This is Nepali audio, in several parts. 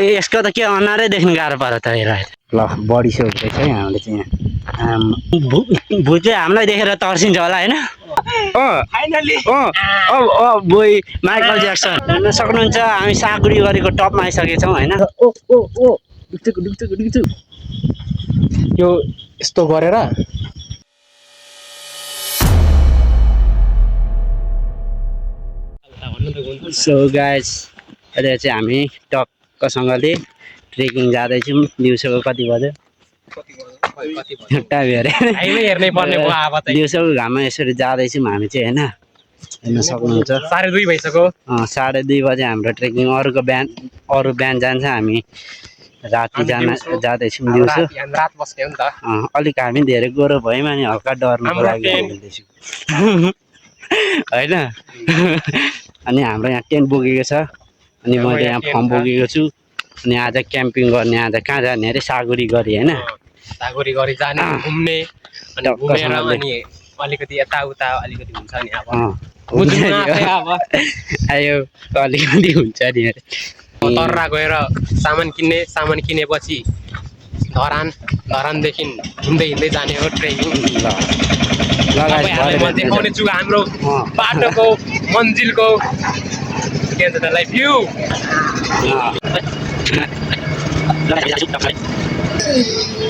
यसको त के अनुहारै देख्न गाह्रो पर्यो त हेर ल बडी सो हुँदैछ है हामीले चाहिँ यहाँ भु चाहिँ हामीलाई देखेर तर्सिन्छ होला होइन बोय माइकल ज्याक्सन हेर्न सक्नुहुन्छ हामी साकुरी गरेको टपमा आइसकेछौँ होइन यो यस्तो गरेर सो गाइज अहिले चाहिँ हामी टक्कसँगले ट्रेकिङ जाँदैछौँ दिउँसोको कति बज्यो टाइम हेर्नै पर्ने दिउँसोको घाममा यसरी जाँदैछौँ हामी चाहिँ होइन हेर्न सक्नुहुन्छ 2:30 भइसक्यो 2:30 बजे हाम्रो ट्रेकिङ अरू बिहान जान्छ हामी राति जाँदैछौँ दिउँसो रात बस्ने हो नि त अलिक हामी धेरै गोरो भयौँ अनि हल्का डर्नुको लागि हिँड्दैछौँ होइन अनि हाम्रो यहाँ टेन्ट बोकेको छ अनि मैले यहाँ फर्म बोकेको छु अनि आज क्याम्पिङ गर्ने आज कहाँ जाने अरे सागुरी गरी होइन सागुरी गरी जाने घुम्ने अनि घुमेर अनि अलिकति यताउता अलिकति हुन्छ नि अब आयो अलिकति हुन्छ नि अरे तर्रा गएर सामान किनेपछि धरानदेखि हिँड्दै जाने हो ट्रेकिङ देखाउने छु हाम्रो बाटोको मन्जिलको भ्यू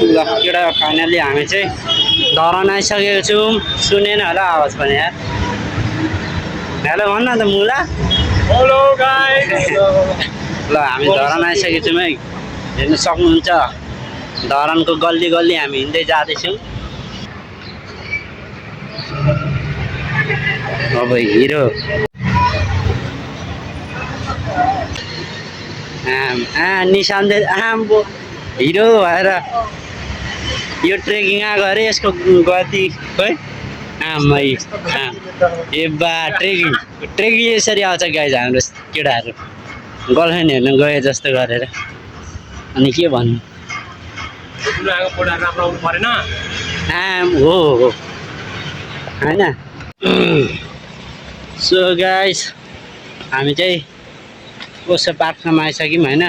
ल केटा फाइनली हामी चाहिँ धरान आइसकेको छौँ सुनेन होला आवाज पनि यार हेलो भन्न त मुला हेलो गाइस ल हामी धरान आइसकेको छौँ है हेर्न सक्नुहुन्छ धरानको गल्ली गल्ली हामी हिँड्दै जाँदैछौँ अब हिरो निशान्त आम्बो हिरो भएर यो ट्रेकिङ आएको अरे यसको गति खोइ आमै ए बा ट्रेकिङ यसरी आउँछ गाइज हाम्रो केटाहरू गर्लफ्रेन्ड हेर्न गए जस्तो गरेर अनि के भन्नु आम हो होइन सो गाइज हामी चाहिँ ओसो पार्कसम्म आइसक्यौँ होइन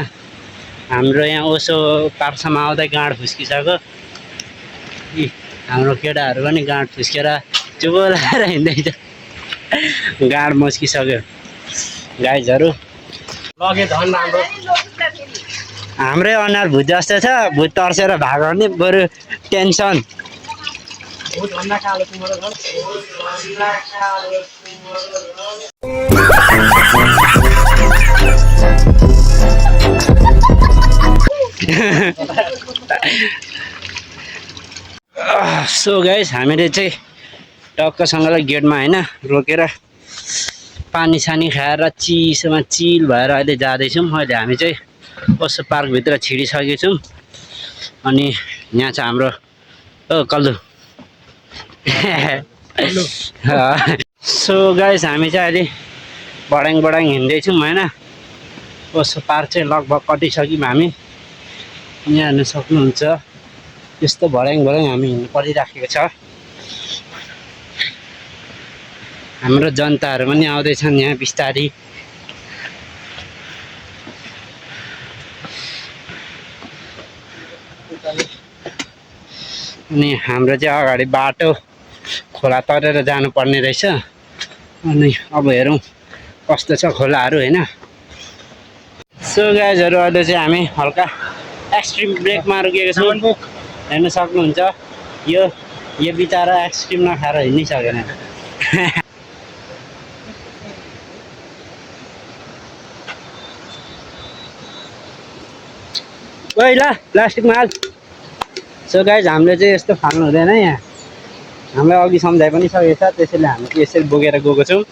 हाम्रो यहाँ ओसो पार्कसम्म आउँदै गाँड फुस्किसक्यो हाम्रो केटाहरू पनि गाँड फुस्केर चुबो लगाएर हिँड्दैछ गाँड मस्किसक्यो गाइजहरू लगे झन् राम्रो हाम्रै अनुहार भुत जस्तो छ भुत तर्सेर भागो भने बरु टेन्सन सो गाइस हामीले चाहिँ टक्कसँगले गेटमा होइन रोकेर पानी सानी खाएर चिसोमा चिल भएर अहिले जाँदैछौँ अहिले हामी चाहिँ ओसो पार्कभित्र छिरिसकेको छौँ अनि यहाँ चाहिँ हाम्रो कल्लु सो गाइस हामी चाहिँ अहिले बडाङ हिँड्दैछौँ होइन ओसो पार्क चाहिँ लगभग कटिसक्यौँ हामी यहाँ हेर्न सक्नुहुन्छ यस्तो भड्याङ हामी हिँड्नु परिराखेको छ हाम्रो जनताहरू पनि आउँदैछन् यहाँ बिस्तारी अनि हाम्रो चाहिँ अगाडि बाटो खोला तरेर जानुपर्ने रहेछ अनि अब हेरौँ कस्तो छ खोलाहरू होइन सो गाइजहरू अहिले चाहिँ हामी हल्का एक्सट्रिम ब्रेकमा रोकेको छौँ हेर्न सक्नुहुन्छ यो बिचरा एक्सट्रिम नखाएर हिँड्नै सकेन ओइ ल प्लास्टिकमा हाल सो गाइज हामीले चाहिँ यस्तो फाल्नु हुँदैन यहाँ हामीलाई अघि सम्झाइ पनि सकेको छ त्यसैले हामी चाहिँ यसरी बोकेर गएको छौँ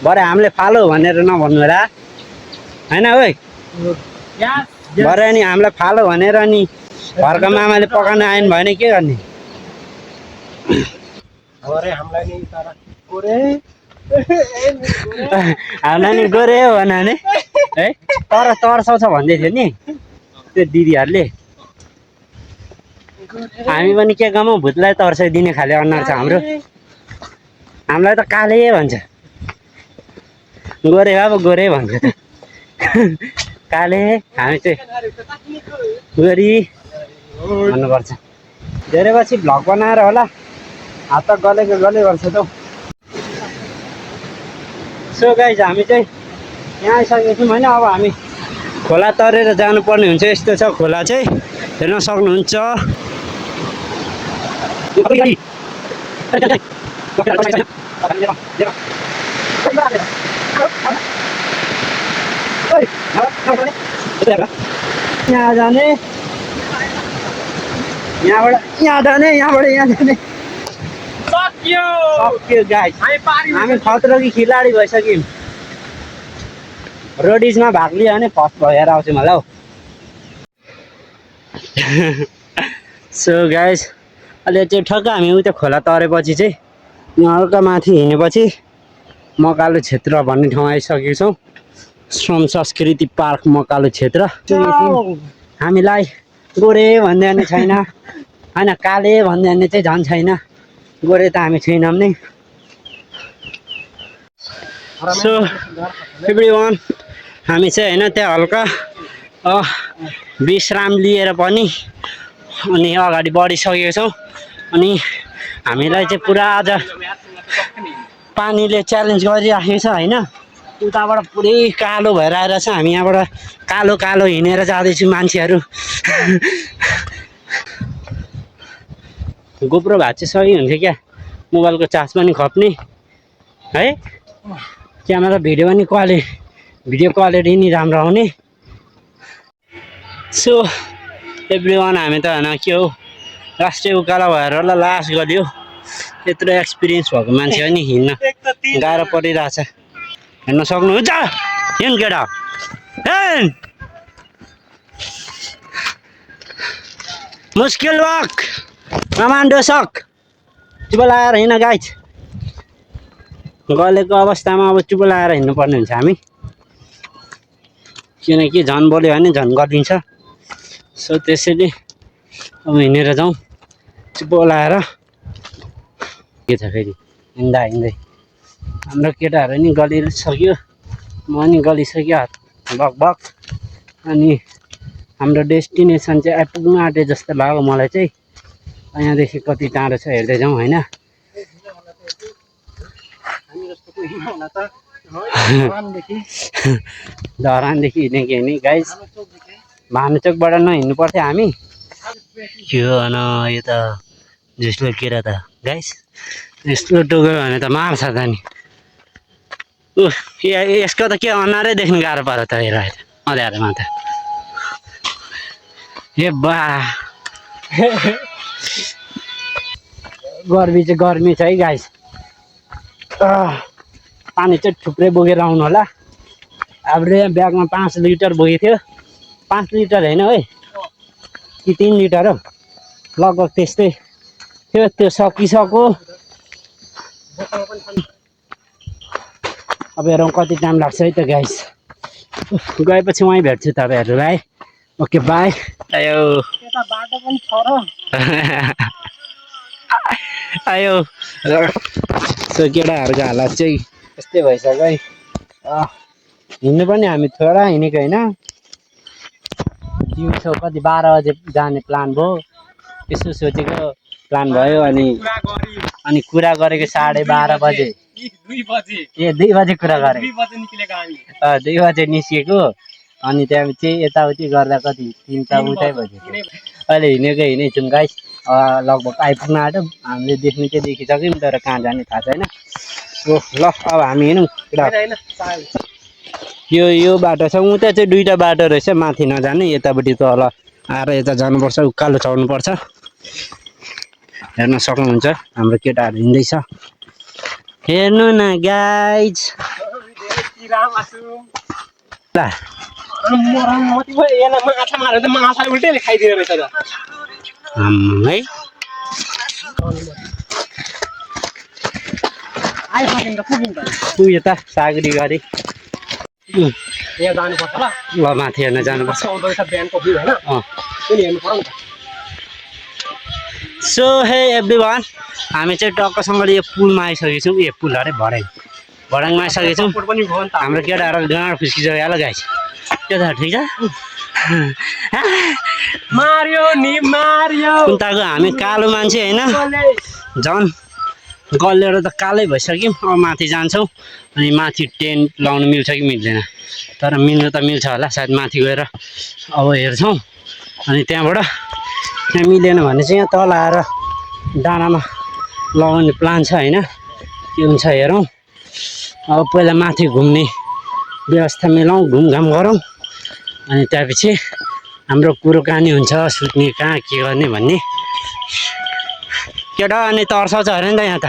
भरे हामीले फालो भनेर नभन्नु होला होइन ओइ भरे अनि हामीलाई फालो भनेर अनि घरको मामाले पकाउन आएन भने के गर्ने हामीलाई नि गोरे हो भन भने है तर्साउँछ भन्दै थियो नि त्यो दिदीहरूले हामी पनि के गरौँ भुतलाई तर्साइदिने खाले अनुहार छ हाम्रो हामीलाई त काले भन्छ गोरे अब गोरे भन्छ त काले हामी चाहिँ गरी भन्नुपर्छ धेरै पछि भ्लग बनाएर होला हात त गलेको गले गर्छ त सो गाइज हामी चाहिँ यहाँ आइसकेको छौँ होइन अब हामी खोला तरेर जानुपर्ने हुन्छ यस्तो छ खोला चाहिँ हेर्न सक्नुहुन्छ यहाँ जाने यहाँबाट यहाँ जाने यहाँबाट यहाँ जाने सक्यो गाइस हामी खतरो कि खिलाडी भइसक्यौँ रोडिजमा भाग लियो भने फर्स्ट भएर आउँछु मलाई हौ सो गाइस अहिले चाहिँ ठक्क हामी उता खोला तरेपछि चाहिँ यहाँ हल्का माथि हिँडेपछि मकालु क्षेत्र भन्ने ठाउँ आइसकेको छौँ श्रम संस्कृति पार्क मकालु क्षेत्र हामीलाई गोरे भन्ने भने छैन होइन काले भन्ने भने चाहिँ झन् छैन गोरे त हामी छैनौँ नै सो एभ्रिवान हामी चाहिँ होइन त्यहाँ हल्का विश्राम लिएर पनि अनि अगाडि बढिसकेको छौँ अनि हामीलाई चाहिँ पुरा आज पानीले च्यालेन्ज गरिराखेको छ होइन उताबाट पुरै कालो भएर आइरहेछ हामी यहाँबाट कालो कालो हिँडेर जाँदैछौँ मान्छेहरू गोप्रो भए चाहिँ सही हुन्थ्यो क्या मोबाइलको चार्ज पनि खप्ने है क्यामेरा भिडियो क्वालिटी नि राम्रो आउने सो एभ्रिवान हामी त होइन के हो राष्ट्रिय उकालो भएर होला लास्ट गल्यो यत्रो एक्सपिरियन्स भएको मान्छे हो नि हिँड्न गाह्रो परिरहेछ हेर्न सक्नुहुन्छ हिँड केटा हिँड मुस्किल वक कमान्डो सक चुप लगाएर हिँड गाइज गलेको अवस्थामा अब चुप लगाएर हिँड्नुपर्ने हुन्छ हामी किनकि झन् बोल्यो भने झन् गरिदिन्छ सो त्यसैले अब हिँडेर जाउँ चुप लगाएर के छ फेरि हिँड्दा हिँड्दै हाम्रो केटाहरू नि गलिसक्यो म नि गलिसक्यो बक अनि हाम्रो डेस्टिनेसन चाहिँ आइपुग्नु आँटे जस्तो लाग्यो मलाई चाहिँ यहाँदेखि कति टाढो छ हेर्दै जाउँ होइन धरानदेखि हिँडेको नि गाइस भानुचोकबाट नहिँड्नु पर्थ्यो हामी के हो न यो त झुस्लो केरा त गाइस यस्तो टोक्यो भने त मार्छ त नि यसको त के अनुहारै देख्नु गाह्रो पर्यो त हेर अँध्यारोमा त ए बा गर्मी छ है गाइस पानी चाहिँ थुप्रै बोकेर आउनु होला हाम्रो यहाँ ब्यागमा 5 लिटर बोकेको थियो 5 लिटर होइन है कि 3 लिटर हो लगभग त्यस्तै थियो त्यो सकिसक्यो अब हेरौँ कति टाइम लाग्छ है त गाइस गएपछि वहीँ भेट्छु तपाईँहरूलाई ओके बाई आयो आयो सो केटाहरूको हालत चाहिँ यस्तै भइसक्यो है हिँड्नु पनि हामी थोडा हिँडेको होइन दिउँसो कति 12 बजे जाने प्लान भयो यसो सोचेको प्लान भयो अनि कुरा गरेको 12:30 बजे 2 बजे कुरा गरेको 2 बजे निस्केको अनि त्यहाँपछि यताउति गर्दा कति 3 उतै बज्यो अहिले हिँडेकै छौँ गाइस लगभग आइपुग्न आँट्यो हामीले देख्नु चाहिँ देखिसक्यौँ तर कहाँ जाने थाहा छैन सो ल अब हामी हिँडौँ यो बाटो छ उता चाहिँ 2टा बाटो रहेछ माथि नजाने यतापट्टि तल आएर यता जानुपर्छ उकालो चढ्नुपर्छ हेर्न सक्नुहुन्छ हाम्रो केटाहरू हिँड्दैछ हेर्नु न गाइज ल है पुग्यो त सागरी गरी ल माथि हेर्न जानुपर्छ सो हे एभ्रिवान हामी चाहिँ टक्कसँगले यो पुलमा आइसकेको छौँ यो पुल अरे भर्याङमा आइसकेको छौँ हाम्रो केटाहरू डाँडा फुस्किसक्यो होला गाइस के छ ठिक छ मार्यो नि मार्यो कुन्ताको हामी कालो मान्छे होइन झन् गलेर त कालै भइसक्यौँ अब माथि जान्छौँ अनि माथि टेन्ट लाउनु मिल्छ कि मिल्दैन तर मिल्नु त मिल्छ होला सायद माथि गएर अब हेर्छौँ अनि त्यहाँ मिलेन भने चाहिँ यहाँ तल आएर डाँडामा लगाउने प्लान छ होइन के हुन्छ हेरौँ अब पहिला माथि घुम्ने व्यवस्था मिलाउँ घुमघाम गरौँ अनि त्यसपछि हाम्रो कुरोकानी हुन्छ सुत्ने कहाँ के गर्ने भन्ने केटा अनि तर्साउँछ अरे नि त यहाँ त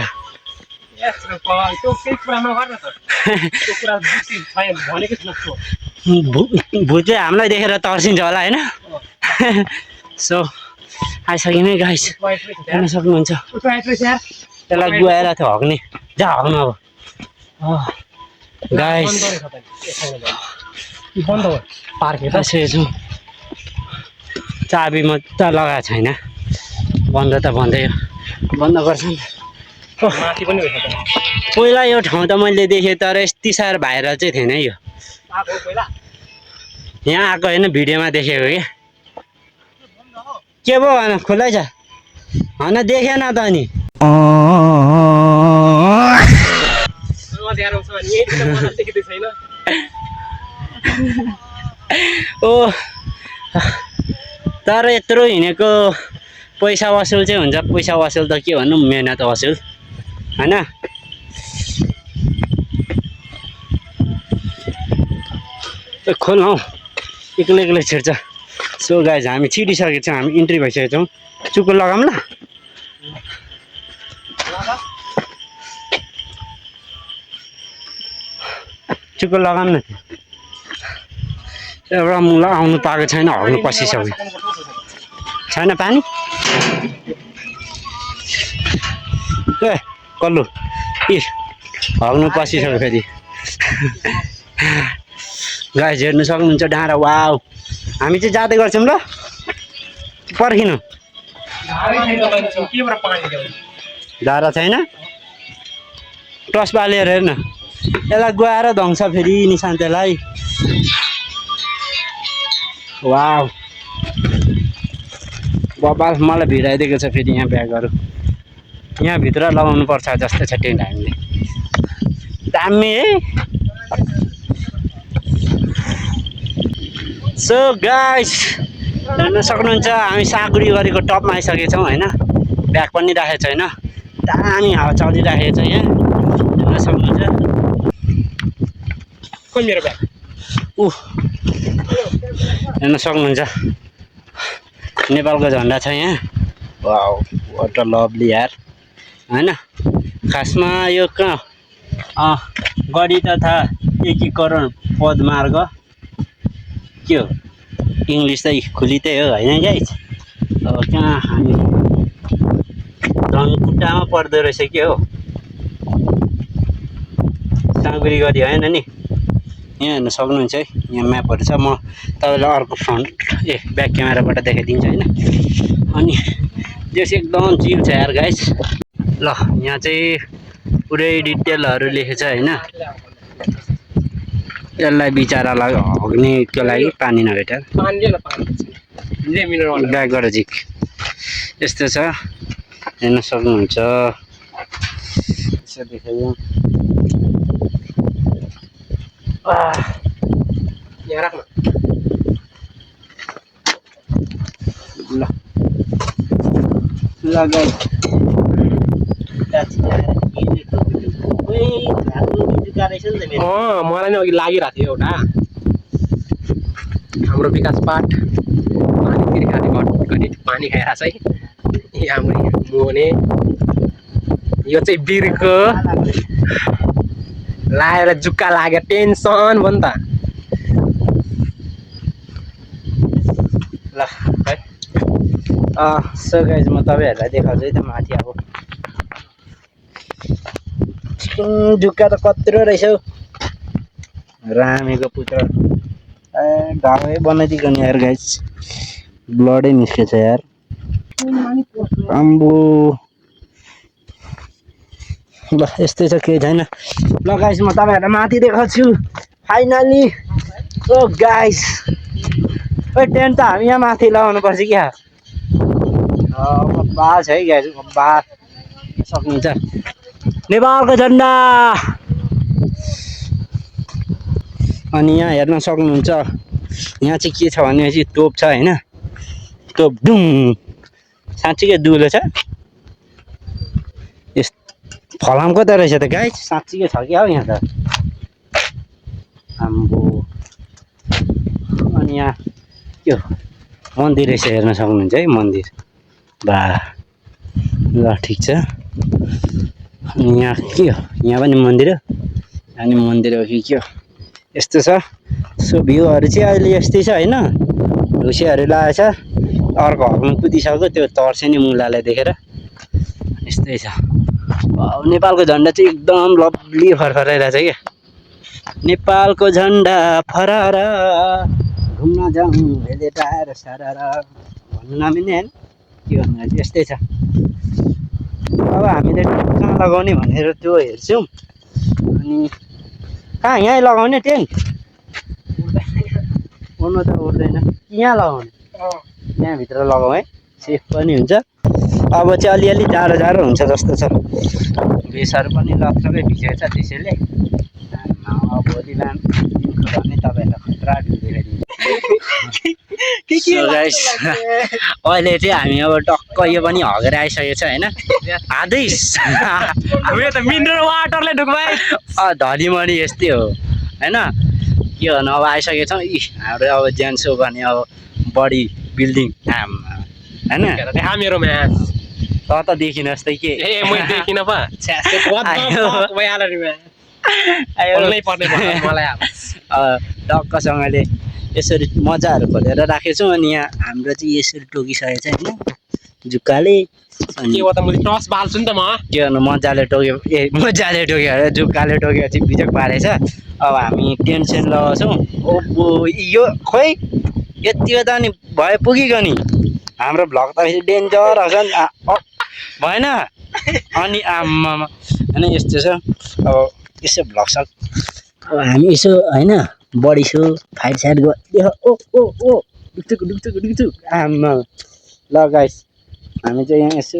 भुत चाहिँ हामीलाई देखेर तर्सिन्छ होला होइन सो आइसक्यो नि गाइस हेर्न सक्नुहुन्छ त्यसलाई गएर थियो हग्ने जा हग्नु अब गाइस बसेको छु चाबी मात्र लगाएको छैन बन्द त बन्दै हो बन्द गर्छ नि पहिला यो ठाउँ त मैले देखेँ तर यति साह्रो भाइरल चाहिँ थिएन है यो यहाँ आएको होइन भिडियोमा देखेको के पो भन खुल्लै छ होइन देखेन त नि ओ तर यत्रो हिँडेको पैसा वसुल चाहिँ हुन्छ पैसा वसुल त के भन्नु मेहनत वसुल होइन खोल हौ एक्लै एक्लै छिर्छ सो गाइज हामी छिरिसकेको छौँ हामी इन्ट्री भइसकेको छौँ चुक्को लगाऊँ ल चुक्को लगाऊँ न एउटा मुला आउनु पाएको छैन हग्नु पसिसक्यो छैन पानी ए कल्लु ए हग्नु पसिसक्यो फेरि गाइस हेर्नु सक्नुहुन्छ डाँडा वाउ हामी चाहिँ जाँदै गर्छौँ ल पर्खिनु धारा छैन टस बालेर हेर्न यसलाई गएर धङ्छ फेरि निशान्तलाई वाउ बबाल मलाई भिडाइदिएको छ फेरि यहाँ ब्यागहरू यहाँभित्र लगाउनु पर्छ जस्तो छ टेन्ट हामीले दामी है सो गाइस हेर्न सक्नुहुन्छ हामी साँगुरी गरेको टपमा आइसकेको छौँ होइन ब्याग पनि राखेको छैन दामी हावा चलिराखेको छ यहाँ हेर्न सक्नुहुन्छ मेरो ब्याग हेर्न सक्नुहुन्छ नेपालको झन्डा छ यहाँ वाउ वाट अ लभली यार होइन खासमा यो कहाँ गढी तथा एकीकरण पदमार्ग के हो इङ्ग्लिस चाहिँ खुलितै हो होइन गाइस अब कहाँ हामी धनकुटामा पर्दो रहेछ के हो साँगुरी गढी होइन नि यहाँ हेर्न सक्नुहुन्छ है यहाँ म्यापहरू छ म तपाईँलाई अर्को फ्रन्ट ब्याक क्यामेराबाट देखाइदिन्छु होइन अनि त्यो चाहिँ एकदम चिल छ यार गाइस ल यहाँ चाहिँ पुरै डिटेलहरू लेखेको छ होइन यसलाई बिचरालाई हग्नेको लागि पानी नभेटेर ब्यागबाट झिक यस्तो छ हेर्न सक्नुहुन्छ यसो देखाइदिउँ यहाँ राख्न ल ल गाइस मलाई नै अघि लागिरहेको थियो एउटा हाम्रो विकास पाठ पानीतिर खाने घटी पानी खाइरहेको छ है हाम्रो मोने यो चाहिँ बिर्को लाएर जुक्का लाग्यो टेन्सन भयो नि त ल है सो गाइस म तपाईँहरूलाई देखाउँछु है त माथि अब जुक्का त कत्रो रहेछ हौ रामेको पुत्र घामै बनाइदिएको नि यार गाइस ब्लडै निस्केछ यार आम्बो ल यस्तै छ केही छैन ल गाइस म तपाईँहरूलाई माथि देखाउँछु फाइनली ओ गाइस ओ टेन्ट त हामी यहाँ माथि लगाउनु पर्छ क्या बाल छ है गाइस बाल सक्नुहुन्छ नेपालको झन्डा अनि यहाँ हेर्न सक्नुहुन्छ यहाँ चाहिँ के छ भनेपछि तोप छ होइन तोप डुङ साँच्चीकै दुलो छ यस फलामको त रहेछ त गाइस साँच्चीकै छ क्या हौ यहाँ त आम्बो अनि यहाँ के हो मन्दिर रहेछ हेर्न सक्नुहुन्छ है मन्दिर बा ल ठिक छ अनि यहाँ के हो यहाँ पनि मन्दिर हो अनि मन्दिर हो कि के हो यस्तो छ सो भ्यूहरू चाहिँ अहिले यस्तै छ होइन ढुसीहरू लागेको छ अर्को हकमा कुदिसक्यो त्यो तर्से नि मुलालाई देखेर यस्तै छ नेपालको झन्डा चाहिँ एकदम लभली फरफराइरहेछ क्या नेपालको झन्डा फरारा घुम्न जाउँ भेलेटार सारा भन्नु नमिल्ने होइन के भन्नु चाहिँ यस्तै छ अब हामीले कहाँ लगाउने भनेर त्यो हेर्छौँ अनि कहाँ यहीँ लगाउने टेन्ट उड्नु त उड्दैन यहाँ लगाउने त्यहाँभित्र लगाउँ है सेफ पनि हुन्छ अब चाहिँ अलिअलि जाडो जाडो हुन्छ जस्तो छ बेसहरू पनि लत्रकै भिजेको छ त्यसैले भोलि बिहान दिनको भने तपाईँहरूलाई खतरा भ्यू देखाइदिन्छु गाइस अहिले चाहिँ हामी अब टक्क यो पनि हगेर आइसकेको छ होइन आधै हामी त मिनरल वाटरले ढुकबाई धनीमणी यस्तै हो होइन के भन्नु अब आइसकेको छौँ हाम्रो अब ज्यान्सो भने अब बडी बिल्डिङ होइन देखा मेरो म्याच त देखिनुहोस् त के ए मैले देखिन पो टक्कसँगले यसरी मजाहरू खोलेर राखेछौँ अनि यहाँ हाम्रो चाहिँ यसरी टोकिसकेको छ होइन जुक्काले अनि टस बाल्छु नि त म के गर्नु मजाले टोक्यो मजाले टोक्यो अरे जुक्काले टोक्यो चाहिँ बिजोक पारेछ अब हामी टेन्सन लगाउँछौँ ओपो यो खोइ यति त नि भए पुगेको नि हाम्रो भ्लग त डेन्जर हुन्छ नि भएन अनि आम्मामा होइन यस्तो छ अब यसो भ्लग सक् अब हामी यसो होइन बडी सो फाइट साइड गयो ओ ओ ओ डुक्चुक आम्मा ल गाइस हामी चाहिँ यहाँ यसो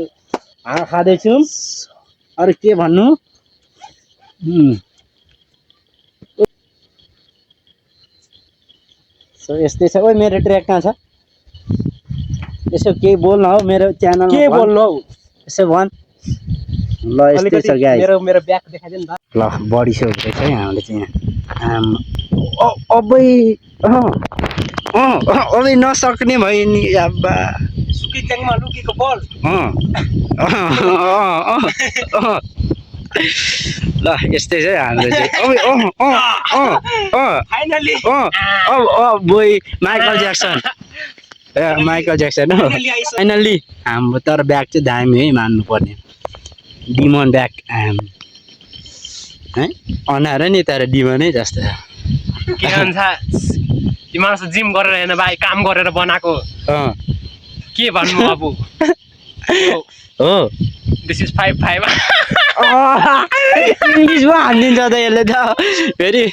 हावा खाँदैछौँ अरू के भन्नु सो यस्तै छ ओ मेरो ट्र्याक कहाँ छ यसो केही बोल्न हौ मेरो च्यानल के बोल्नु हौ यसो भन् ल यस्तै छ गाइस मेरो ब्याक देखाइदिनु त ल बडी सो हुँदैछ है हामीले चाहिँ यहाँ अबै अबै नसक्ने भयो नि अब्बा सुकी ट्याङमा लुकेको बल ल यस्तै छ हाम्रो चाहिँ finally boy Michael Jackson Michael Jackson हो फाइनल्ली हाम्रो तर ब्याग चाहिँ दामी है मान्नु पर्ने डिमन ब्याग है अनाएर नि तर डिमनै जस्तो छ के भन्छ तिमीहरू जिम गरेर हेर्न भाइ काम गरेर बनाएको के भन्नु अब हो दिस इज 5-5 इङ्ग्लिसमा हानिदिन्छ त यसले त फेरि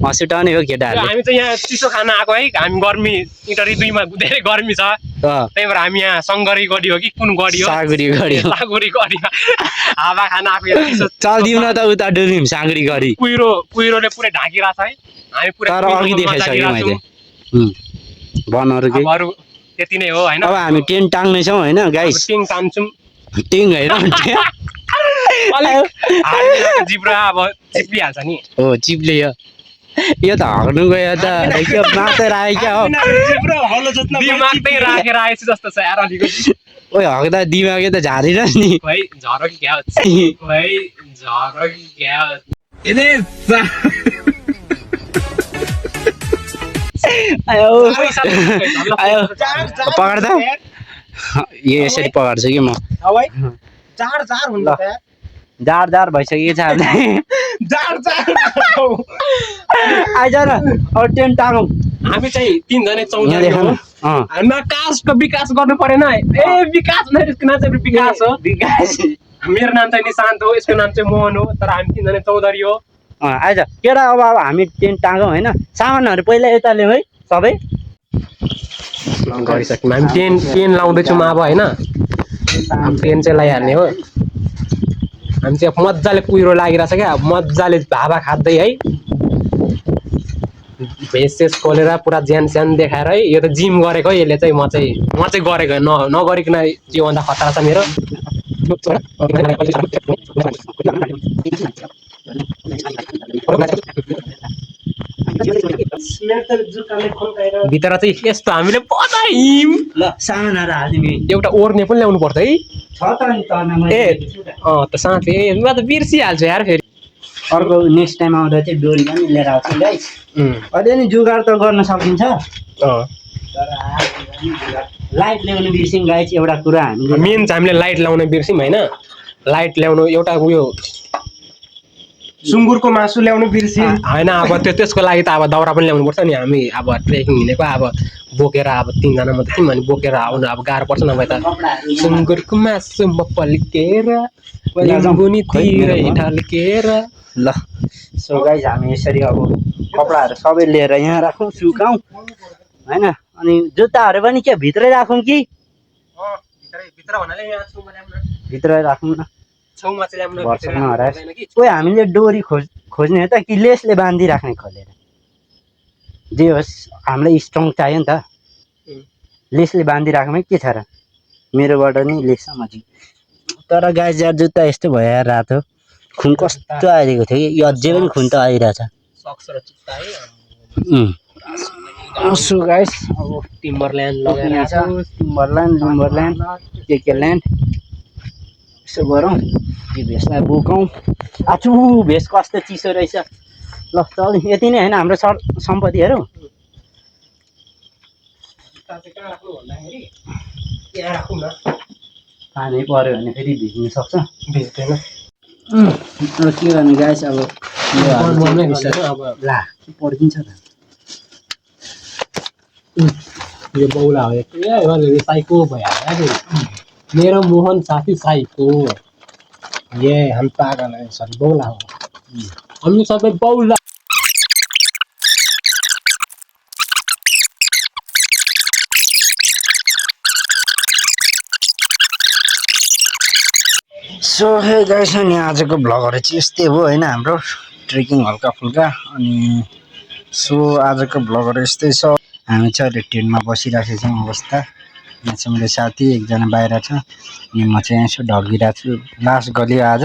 हाँस उठाउने हो केटाहरू हामी चाहिँ यहाँ चिसो खाना आएको है हामी गर्मी इटरी 2 मा धेरै गर्मी छ त्यही भएर हामी यहाँ सङ्गरी गढी हो कि कुन गढी हो सागुरी गढी हावा खाना आएको यहाँ चिसो चल्दिउँ न त उता डुल्यौँ सागुरी गढी कुहिरोले पुरै ढाकिरहेको छ है हामी पुरै तर अघि देखाइसक्यो मैले बनहरू के त्यति नै हो होइन अब हामी टेन्ट टाङ्ने छौँ होइन गाइस टिङ तान्छौँ टिङ होइन जिब्रा अब चिप्लिहाल्छ नि हो चिप्ले यो त हग्नु गयो त के मातेर आयो क्या हो दिमाग चाहिँ राखेर आएछु जस्तो छ यार अलिकति ओ हग्दा दिमागै त झारिन नि भाइ झरो कि क्या भाइ झरो कि क्या आयो पकड्दा यो यसरी पकाउँछु कि म जाड भइसकेको छ हामीलाई आइज न अब टेन्ट टाँगौँ हामी चाहिँ 3 जनै 14 देखा न हामीमा कास्टको विकास गर्नु परेन ए विकास नै यसको नाम चाहिँ विकास हो विकास मेरो नाम चाहिँ निशान्त हो यसको नाम चाहिँ मोहन हो तर हामी 3 जनै चौधरी हो आइज केटा अब हामी टेन्ट टाँगौँ होइन सामानहरू पहिला यता ल्याउँ है सबै गरिसक्यौँ हामी टेन लाउँदैछौँ अब होइन अब टेन चाहिँ लगाइहाल्ने हो हामी चाहिँ मजाले कुहिरो लागिरहेछ क्या अब मजाले हावा खाँदै है भेसेस खोलेर पुरा ज्यान स्यान देखाएर है यो त जिम गरेको है यसले चाहिँ म चाहिँ गरेको नगरिकन त्योभन्दा खतरा छ मेरो भित्र चाहिँ यस्तो हामीले बनायौँ ल सामानहरू हालिदिउँ एउटा ओर्ने पनि ल्याउनु पर्छ है छ त नि तर्ना मैले त साँच्चै म त बिर्सिहाल्छु यार फेरि अर्को नेक्स्ट टाइम आउँदा चाहिँ डोरी पनि लिएर आउँछु गाइस अहिले नि जुगाड त गर्न सकिन्छ तर लाइट ल्याउनु बिर्स्यौँ गाइस एउटा कुरा हामीले मेन चाहिँ हामीले लाइट ल्याउन बिर्स्यौँ होइन लाइट ल्याउनु एउटा उयो सुँगुरको मासु ल्याउनु बिर्सी होइन अब त्यसको लागि त अब दाउरा पनि ल्याउनु पर्छ नि हामी अब ट्रेकिङ हिँडेको अब बोकेर अब 3 जना मात्रै थियौँ भने बोकेर आउनु अब गाह्रो पर्छ नभए त सुँगुरको मासु म पल्केर लिम्बुनीतिर ढल्केर ल सो गाइस हामी यसरी अब कपडाहरू सबै लिएर यहाँ राखौँ सुकाउँ होइन अनि जुत्ताहरू पनि के भित्रै राखौँ कि भित्रै राखौँ न छेउमा चाहिँ ल्याउनु वर्षमा हराएस कोही हामीले डोरी खोज्ने हो त कि लेसले बाँधिराख्ने खोलेर जे होस् हामीलाई स्ट्रङ चाहियो नि त लेसले बाँधिराख्ने के छ र मेरोबाट नि लेससम्म चाहिँ तर गाई यार जुत्ता यस्तो भयो यार रातो खुन कस्तो आइदिएको थियो कि यो अझै पनि खुन त आइरहेछ सो गाइस अब टिम्बरल्यान्ड लगेर टिम्बरल्यान्ड के ल्यान्ड यसो गरौँ यो भेषलाई बोकौँ आचु भेष कस्तो चिसो रहेछ ल चल यति नै होइन हाम्रो सम्पत्तिहरू पानी पऱ्यो भने फेरि भिज्नु सक्छ भिज्दैन अब के गर्ने गाइस अब ला पर्खिन्छ त यो बौला हो साइको भइहाल्यो मेरो मोहन साथी साइको ये हम पागल है सर बौला हो हामी सबै बौला सो हे गाइस अनि आजको भ्लगहरू चाहिँ यस्तै हो होइन हाम्रो ट्रेकिङ हल्का फुल्का अनि सो आजको भ्लगहरू यस्तै छ हामी चाहिँ अहिले टेन्टमा बसिरहेको छौँ अवस्था यहाँ चाहिँ मेरो साथी एकजना बाहिर छ अनि म चाहिँ यसो ढल्किरहेको छु लास्ट गल्यो आज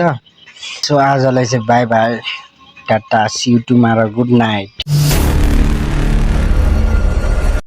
सो आजलाई चाहिँ bye bye tata see you tomorrow good night